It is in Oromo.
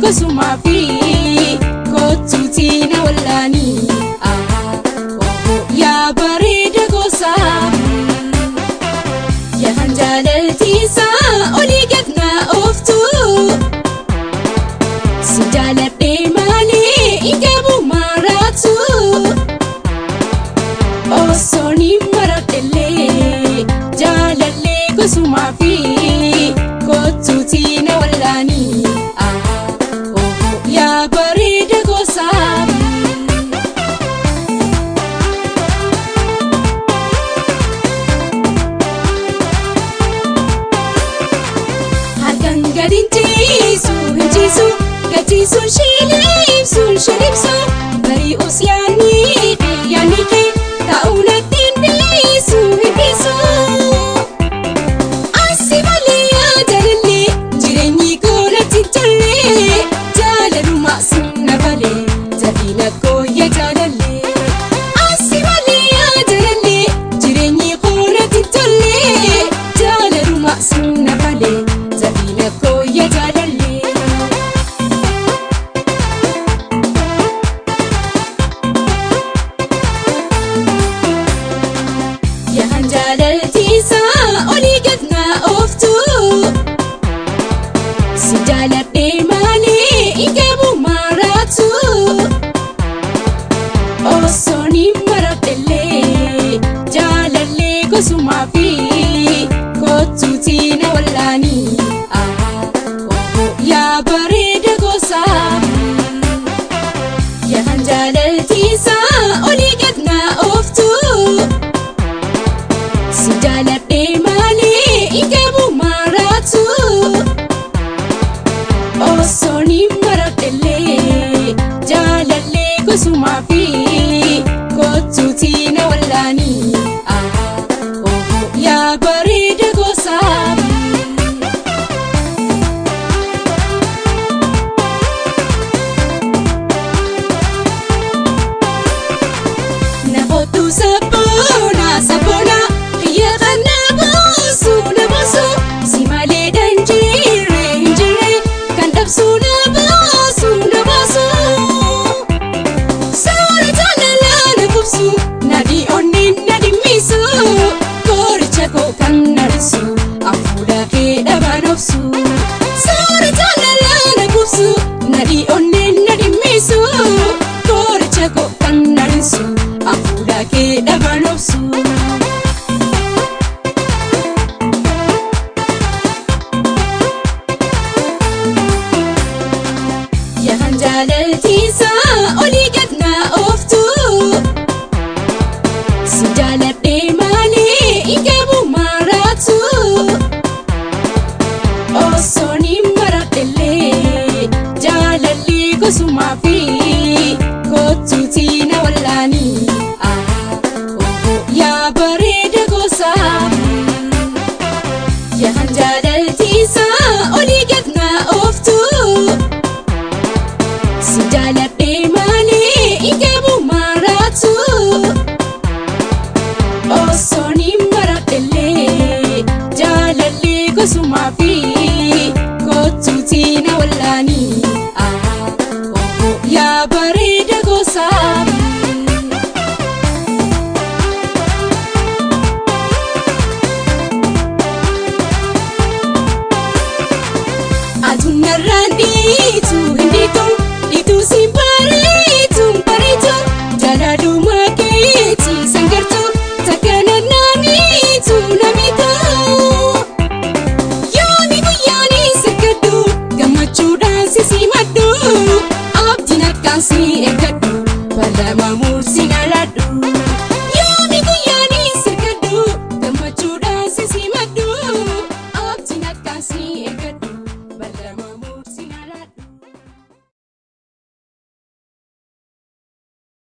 gosumaa fi kottuutii na wallaanii. Yaa bareeda gosaa yahan jaalaltiisaa olii gad na ooftu. Si jaaladhee malee hin qabu maraatu. Osoo ni maradhellee jaalallee gosumaa fi kottuutii na wallaanii. Yaa bareeda gosaa. Halkan gadi hin ciisu hin ciisu gachiisuun shilibsuun shilibsu bari'us yaadni kee yaadni kee ta'uu natti hin dhiisu hin dhiisu. Asi malee yaa jaalallee jireenyi koo natti hin tolle jaalaluma sun na malee jabina koo yaa jaalallee. Asi malee yaa jaalallee jireenyi koo natti hin tolle jaalaluma sun na malee jabina koo yaa jaalallee. Yahan jaalaltiisaa olii gad na ooftu. Si jaaladhee malee hin qabu maraatu. Osoo ni maradhellee jaalallee gosumaa fi kottuutii na wallaanii. Yaa bareeda gosaa. Yahan jaalaltiisaa olii gad na ooftu. Si jaaladhee malee hin qabu maraatu. Osoo ni maradhellee jaalallee gosumaa fi kottuutii na wallaanii. Yaa bareeda gosaa. Na kottu sabboona sabboona xiyya kan na boosu na boosu si malee dhan jirre hin jirre kan dhabsu na baasu na baasu. Saara jaalalaa na kubsu na dhi'oonni na dhimmisu qoricha koo kan na dhibsu hafuura kee dhabaan obsu. Saara jaalalaa na kubsu na dhi'oonni na dhimmisu qoricha koo kan na dhibsu hafuura kee dhabaan obsu. Yahan jaalaltiisaa olii gad na ooftu. Si jaaladhee malee hin qabu maraatu. Osoo ni maradhellee jaalallee gosumaa fi kottuutii na wallaanii. Yaa bareeda gosaa. Yahan jaalaltiisaa olii gad na ooftu. Si jaaladhee malee hin qabu maraatu. Osoo ni maradhellee jaalallee gosumaa fi kottuutii na wallaanii. Yaa bareeda gosaa. Aduun narraan dhiitu hin dhiitu